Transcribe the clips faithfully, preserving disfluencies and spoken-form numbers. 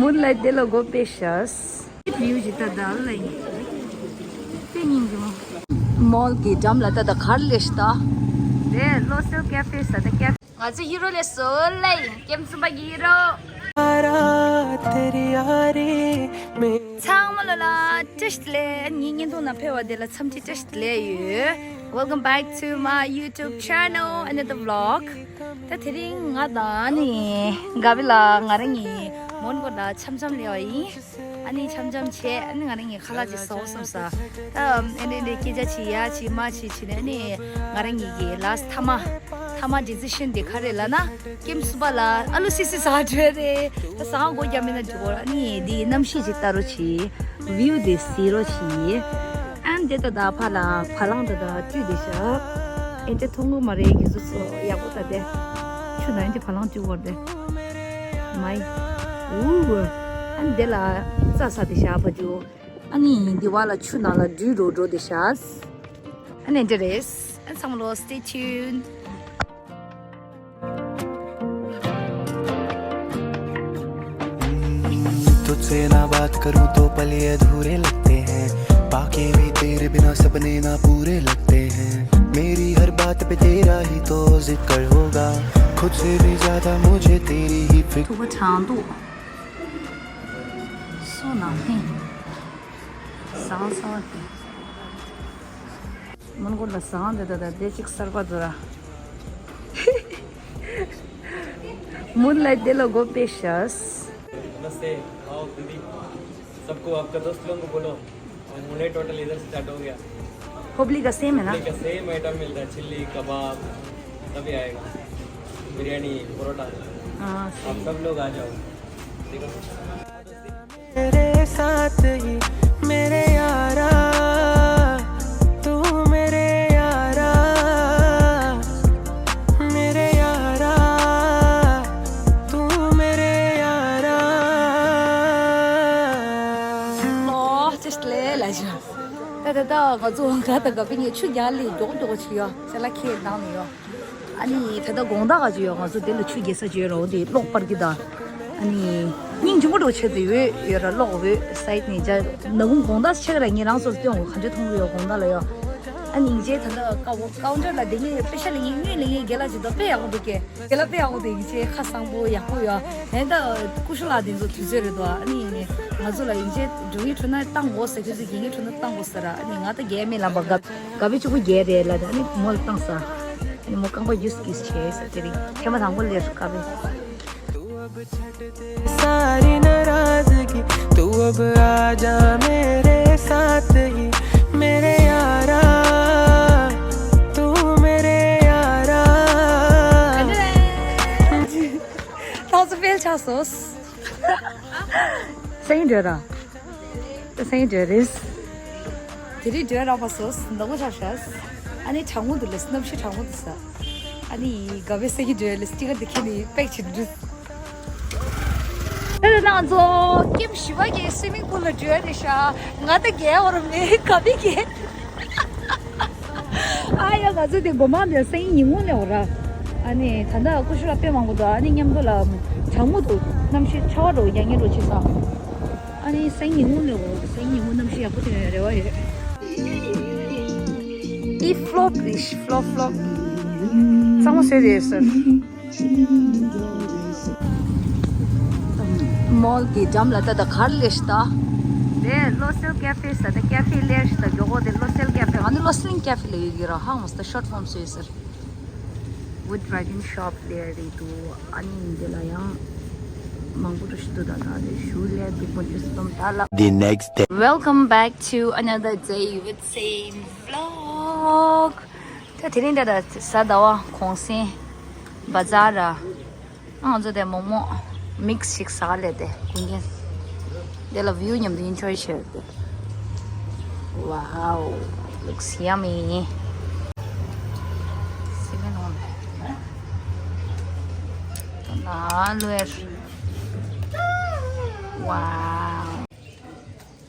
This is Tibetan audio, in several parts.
མུར་ལ་དེ་ལ་སྒོ་ཕྱེ་ཤག་བིའུ་ཅིག་ལྟ་ད་ལ་ཡིན། དེ་ཉིན་གྱི་མོ། མོལ་གྱི་འགྲམ་ལ་ལྟ་ད་གར་ལས་ཤི་ད། དེ་བློ་གསལ་ཀེ་ཧྥེ་ས་ད་ཀེ་ཧྥེ། ང་ཚོ་ཧི་རོ་ལས་སོ་ལ་ཡིན། ཀེམ་ཚུམ་པ་གི་ཧི་རོ། ཚང་མ་ལོ་ལ་བཀྲ་ཤིས་བདེ་ལེགས། ངའི་བརྙན་ཐུང་ནང་ཕེབས་པ་དེ་ལ་འཚམས་འདྲི་བཀྲ་ཤིས་བདེ་ལེགས་ཡོད། Welcome back to my YouTube channel, another vlog. ད་དེ་རིང་ང་དང་ནི་ག་བི་ལ་ང་རང་གི་མོན་གྷོ་ལ་འཆམ་འཆམ་སླེབས་པ་ཡིན། ཨ་ནི་འཆམ་འཆམ་བྱས། ཨ་ནི་ང་རང་གི་ཁ་ལག་ཅིག་ཟ་འོ་བསམ་ས། ད་ཨ་ནི་ནི་སྐད་ཆ་བྱེད་ཡ་བྱེད་མ་བྱེད་བྱེད་ནས། ཨ་ནི་ང་རང་གི་གི་ལཱསི་ཐ་མ་ཐ་མ་ཌི་སི་ཤན་དེ་ག་རེ་ལབ་ན། ཀེམ་ཚུམ་པ་ལ་ཨ་ལུ་སི་སི་ཟ་འགྲོ་རེད། ད་ཟ་སྒོ་རྒྱབ་མེད་ན་འགྲོ་གོ། ཨ་ནི་འདི་གནམ་གཤིས་ཅིག་ལྟ་རོགས་བྱེད། བིའུ་དེ་གཟིགས་རོགས་བྱེད། ཨན་དེ་ད་ད་ཕ་ལ་བ་ལང་ད་ད་བཀྲུས་དེ་ཤག་ཨན་དེ་མཐོང་གི་མ་རེད། ཁྱེད་ཚོ་ཚོ་ཡག་པོ་ད་དེ། ཆུ་ནང་དེ་བ་ལང་བཀྲུས་བོར་དེ། མའི། ཨུ། ཨན་དེ་ལ་རྩྭ་ཟ་དེ་ཤག་ཕ་ཇུ། ཨ་ནི་འདི་བ་ལ་ཆུ་ནང་ལ་འགྲུལ་འགྲོ་འགྲོ་དེ་ཤག་ཨ་ནི་འདི་རེད། ཨན་ཚང་མ་ལོ་stay tuned. तुझसे ना बात करूं तो पल ये अधूरे लगते हैं। बाकी भी तेरे बिना सपने ना पूरे लगते हैं। मेरी हर बात पे तेरा ही तो जिक्र होगा। खुद से भी ज्यादा मुझे तेरी ही फिक्र। ཐུག་པ་གྲང་འདུག་སོ་ནང་ཧེ། ཟངས་ས་བ་དེ། མོན་གྷོ་ལ་ཟངས་དེ་ད་ད་དེ་གཅིག་གསར་པ་འདུག་ར། མུར་ལ་དེ་ལ་སྒོ་ཕྱེ་ཤག नमस्ते। आओ दीदी, सबको, आपका दोस्त लोगों को बोलो। और मुंडे टोटल इधर से स्टार्ट हो गया। होबली का सेम है ना? होबली का सेम आइटम मिलता है, चिल्ली, कबाब, सभी आएगा। बिरयानी, परोठा। हाँ, आप सब लोग आ जाओ। ठीक है? मेरे साथ ही मेरे यारा, तू मेरे यारा, मेरे यारा, तू मेरे यारा। ཨོ་ཅེས་ལེ་ལ་ཞུ། ད་ད་ད་ང་ཚོ་ག་ད་ག་པི་ངས་ཆུ་རྒྱག་ལི་མགྱོགས་མགྱོགས་བྱེད་ཡོད། ཅ་ལག་ཁྱེར་བཏང་ནས་ཡོད། ཨ་ནི་ད་ལྟ་དགོང་དག་ག་ཅིག་ཡོད། ང་ཚོ་དེ་ལ་ཆུ་རྒྱག་ས་ཅིག་ཡོད་ར། འོ་དེ་གློག་པར་གི་ད། ཨ་ནི་སྙིང་རྗེ་མོ་འདྲ་བོ་བྱས་ཏེ་ཡོད་ཡོད་ར། གློག་འོད་སའིད་ནས་རྒྱ་ནག་ཁུང་དགོང་དག་ཆེ་ག་ར་ངས་རང་སོ་སོ་སྟོན་འོ་ག་འདྲ་མཐོང་གི་ཡོད་དགོང་དག་ལ་ཡོད། ཨ་ནི་ཡིན་ཅེ་ད་ལྟ་ཀ་བོ་ཀའུན་ཊར་ལ་དེ་ངས་པེ་ཤ་ལེན་ངས་དངུལ་ལེན་ངས་རྒྱལ་ལ་ཅིག་འདུག་དཔེ་ཡག་པོ་འདུག་གས། རྒྱལ་ལ་དཔེ་ཡག་པོ་འདུག་ཡིན་ཅེ་ཁ་བཟང་པོ་ཡག་པོ་ཡོད། ཨེ་ད་ཀུ་ཤུ་ལགས་དེ་ཚོ་དུས་ཚོད་རེད་དོ། ཨ་ནི་ཡིན་ནས་ང་ཚོ་ལ་ཡིན་ཅེ་འགྲོ་ངེས་འཕྲོ་ན་བཏང་དགོས་ཟེར། ཁྱོད་ཚོ་རྒྱལ་ངེས་འཕྲོ་ན་བཏང་དགོས་ཟེར་ར། ཨ་ནི་ང་ད་རྒྱལ་མེད་ལམ་པ་ག་ག་བའི་གཅིག་པུ་རྒྱལ་རེད་ལ། ཨ་ནི་མོ་ལ་བཏང་ས། ཨ་ནི་མོ་རྐང་པ་ཡུས་ཀིས་བྱས་ས་དེ་རིང་ཐེངས་མ་དང་པོ་ལས་ག་བའི། सारी नाराजगी तू अब आ जा मेरे साथ ही, मेरे यारा, तू मेरे यारा। ཐོག་ཙི་ཕེལ་ཆགས་སོང་། སེང་འདྲ་ར། སེང་འདྲ་རེད། དེ་རིང་འདྲ་རག་པ་སོ་ནག་པོ་ཆགས་ཤག་ཨ་ནི་གྲང་མོ་འདུག་ལེ། གནམ་གཤིས་གྲང་མོ་འདུག་ས། ཨ་ནི་ག་བའི་སེ་གི་འདྲ་ལེ་སི་ཊི་ཀར་དེ་ཁྱེར་ནས་པེག་བྱེད་འདུག་ད་ལྟ་ང་ཚོ་ཀེམ་བཞི་པ་གི་སུའི་མིང་པུལ་ལ་འགྲོ་ཡ་རེད་ཤག་ང་ད་རྒྱལ་བ་ར་མེད། ག་བའི་རྒྱལ། ཨ་ཡ། ང་ཚོ་དེ་སྒོ་མང་དེ་སང་ཉིན་ཉིན་གུང་ནས་འོ་ར། ཨ་ནི་ད་ལྟ་ཀུ་ཤུ་ལ་དཔེ་མང་པོ་འདུག་ཨ་ནི་མཉམ་དུ་ལ་གྲང་མོ་འདུག་གནམ་གཤིས་ཆར་པ་འདྲ་བོ་རྒྱག་མཁན་འདྲ་བོ་བྱེད་ས། ཨ་ནི་སང་ཉིན་ཉིན་གུང་ནས་འོ། སང་ཉིན་ཉིན་གུང་གནམ་གཤིས་ཡག་པོ་ཐོན་ཡོང་རེ་བ་ཡོད། འདི་ཕོ་ལོག་རེད། ཕོ་ལོག་ཕོ་ལོག་ཚང་མ་བཟོས་རེད་ཟེར། མོལ་གྱི་འགྲམ་ལ་ད་ད་གར་ལས་ཤི་ད། དེ་བློ་གསལ་ཀེ་ཧྥེ་ས། ད་ཀེ་ཧྥེ་ལས་ཤི་ད་མགྱོགས་པོ་དེ་བློ་གསལ་ཀེ་ཧྥེ། ང་ནི་བློ་གསལ་ཀེ་ཧྥེ་ལ་ཡོད་ཀྱི་ར། ཧང་མ་སི་ད་ཤོར་ཊི་ཧྥོམ་བཟོས་ཟེར། Wood dragon shop ལས་རེད་འདུག་ཨ་ནི་འདི་ལ་ཡང་མང་པོ་འདྲ་ཞིག་འདུག་ད་ད་དེ་ཞུ་ལས་འདུག་དཀོན་མཆོག་གསུམ་ད་ལ། The next day. Welcome back to another day with same vlog. ད་དེ་རིང་ད་ད་གཟའ་ཟླ་བ་གུང་སེང་བ་ཛར་ར། ང་ཚོ་དེ་མོག་མོག་མིག་སི་ཞིག་ཟ་ལས་དེ་ཀུན་མཁྱེན། དེ་ལ་བིའུ་མཉམ་དུ་ཨིན་ཇོའི་བྱེད་དེ། Wow, looks yummy. སི་མེན་འོང་ན་ལོས། Wow.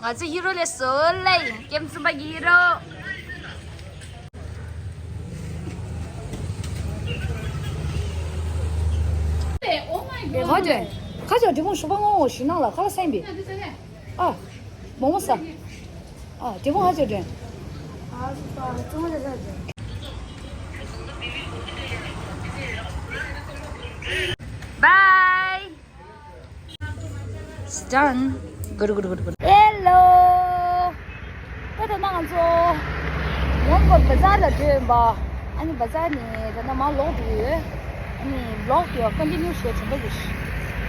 ང་ཚོ་ཧི་རོ་ལས་སོ་ལ་ཡིན། ཀེམ་ཚུམ་པ་གི་ཧི་རོ། ཨེ་ཧོ་ཇེ། ཁ་ཅག་འབྲས་སྤུངས་ཞོགས་པ་སྔ་པོ་ཞིག་གནང་ལ་ཁ་ལག་ཟ་ཡིན་པས། ཨ། མོག་མོག་ཟ། ཨ། འབྲས་སྤུངས་ཧ་ཅང་དྲན། Bye. It's done. Good, good, good, good. Hello. ད་ད་ང་ཚོ་མོན་གྷོ་བ་ཛར་ལ་འགྲོ་ཡིན་པ། ཨ་ནི་བ་ཛར་ནས་ད་ནང་མར་ལོག་འགྲོ་གི་ཡོད། ཨ་ནི་བི་ལོག་དེ་ཡང་ཀོན་ཊི་ནིའུ་བྱེད་དྲན་པ་ཡོད།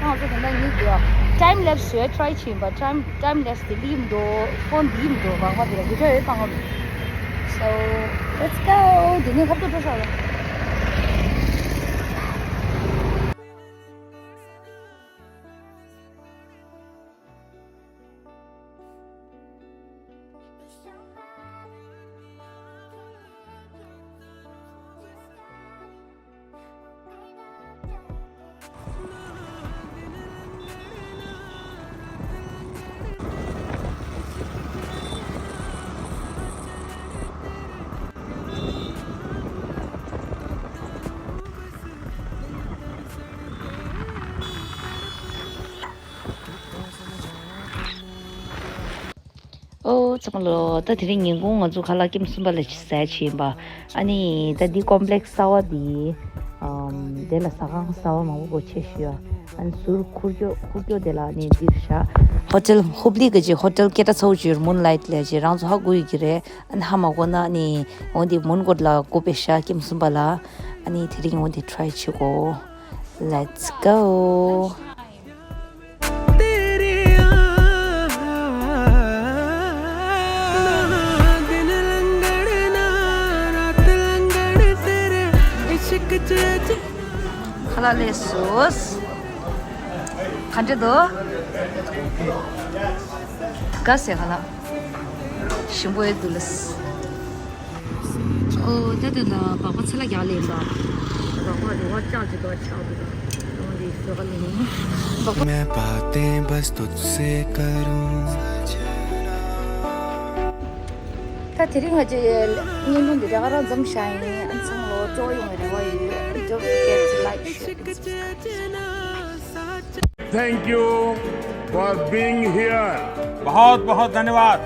ང་ཚོ་དེ་འདྲ་ཡིན་དེ་ཡང་ཊའིམ་ལེབ་སི་བྱེད་ཊི་རའི་བྱེད་ཡིན་པ། ཊའིམ་ཊའིམ་ལེབ་སི་དེ་ལི་མི་འདུག་ཕོན་དེ་ལི་མི་འདུག་རང་པ་དེ་ལ་བི་ཌི་ཡོ་ཡོད་བཏང་གི་མི་འདུག So let's go. དེ་ནས་ཁ་ཐུག་འགྲོ་ཤག་ལ། ཨོ་ཚང་མ་ལོ། ད་དེ་རིང་ཉིན་གུང་ང་ཚོ་ཁ་ལག་ཀེམ་གསུམ་པ་ལ་ཟས་བྱས་ཡིན་པ། ཨ་ནི་ད་འདི་ཀོམ་པི་ལེགས་གསར་པ་འདི། ཨམ། དེ་ལ་ཟ་ཁང་གསར་པ་མང་པོ་སྒོ་ཕྱེ་ཤག་ཨ་ནི་ཟུར་ཁུག་ཀྱོག་ཁུག་ཀྱོག་དེ་ལ་ནི་འདིར་ཤག་ཧོ་ཊེལ་ཧུབ་ལི་གི་ཅིག་ཧོ་ཊེལ་སྐད་གྲགས་ཚ་པོ་ཅིག་ཡོད་རེད། མུན་ལའིཊ་ལབ་ཅིག་རང་ཚོ་ཧ་གོ་ཡོད་ཀྱི་རེད། ཨ་ནི་ཧ་མ་གོ་ན་ནི་འོ་འདི་མོན་གྷོ་ལ་སྒོ་ཕྱེ་ཤག་ཀེམ་གསུམ་པ་ལ། ཨ་ནི་དེ་རིང་འོ་འདི་ཊི་རའི་བྱེད་དགོས། Let's go. ཁ་ལག་ལས་སོ། ག་འདྲ་འདུག་དགའ་སེ་ཁ་ལག་ཞིམ་པོ་ཡོད་འདུག་ལགས། ཨོ་ད་དེ་ལ་སྦག་སྦག་ཚ་ལ་རྒྱག་ལེན་པ། སྦག་སྦག་རེ་བ་ལྕགས་ཀྱི་དོ་ཆགས་འདུག་ད་ལོང་དེ་ཤོ་ག་ལེན། སྦག་སྦག་ད་དེ་རིང་ང་ཚོའི་བརྙན་ཐུང་འདི་འདྲ་ག་རང་མཚམས་བཞག་ཡིན། ཨ་ནི་ཚང་མ་ལོ་སྤྲོ་ཡོང་བའི་རེ་བ་ཡོད། Don't forget to like, share and subscribe. Thank you for being here. बहुत बहुत धन्यवाद.